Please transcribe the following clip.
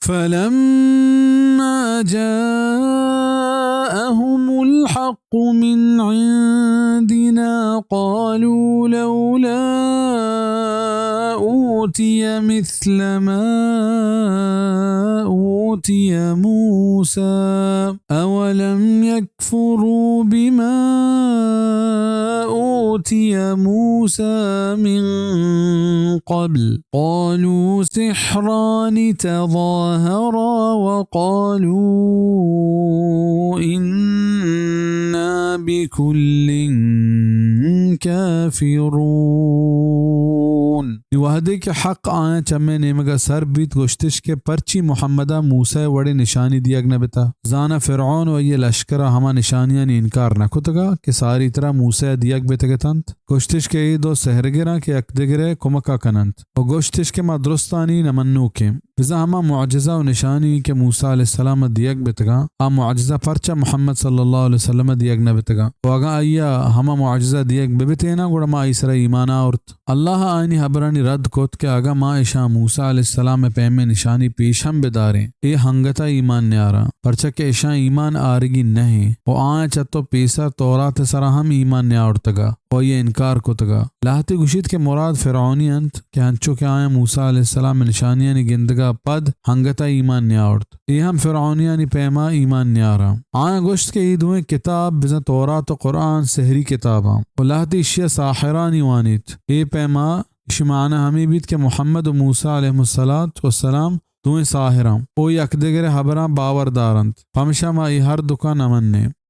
فلما جاءهم الحق من عندنا قالوا لولا أوتي مثل ما أوتي موسى أولم يكفروا بما أوتي موسى من قبل قالوا سحران تظاهرا وقالوا إنا بكل كافرون۔ نی وہدے کہ حق آیاں چمے نیمگا سر بیت، گوشتش کہ پرچی محمدا موسیٰ وڑیں نشانی دیگ نہ بتا؟ زانا فرعون و آئی لشکرا ہما نشانیانی انکار نہ کتگا کہ ساری ترا موسیٰ دیگ بتگتنت؟ گوشتش کہ اے دو سحرگراں کہ یکدگرئے کمکا کننت و گوشتش کہ ما درستانی نہ منوکیں۔ بزاں ہما معجزہ و نشانی کہ موسیٰ علیہ السلام دیگ بتگاں، آ معجزہ پرچا محمد صلی اللہ علیہ وسلم دیگ نہ بتگاں؟ و اگاں آئیا ہما معجزہ دیگ ببتیناں، گڑا ما آئی سرا ایمان آورت۔ اللہ آیانی ہبرانی رد کت کہ اگاں ما اشاں موسیٰ علیہ السلام پیمیں نشانی پیش ہم بداریں، اے ہنگتا ایمان نیاراں، پرچا کہ اشاں ایمان آرگی نہ ایں و آیاں چہ تو پیسر تورات سرا ہم ایمان نیاورتگا و آئی انکار کتگا۔ لہتے گوشیت کہ مراد فرعونی انت کہ انچو کہ آیاں موسیٰ علیہ السلام نشانیانی گندگا پد ہنگتا ایمان نیاورت۔ اے ہم فرعونیانی پیما ایمان نیاراں۔ آیاں گوشت کہ اے دوئیں کتاب، بزاں تورات و قرآن، سحری کتاباں و لہتے اشیا ساحرانی وانیت۔ اے پیما اشی معنی ہمے بیت کہ محمد و موسیٰ علیہ الصلوۃ والسلام دوئیں ساحراں و یکدگرئے ہبراں باور دارنت، پمشا ما اے ہر دکاں نہ منیں۔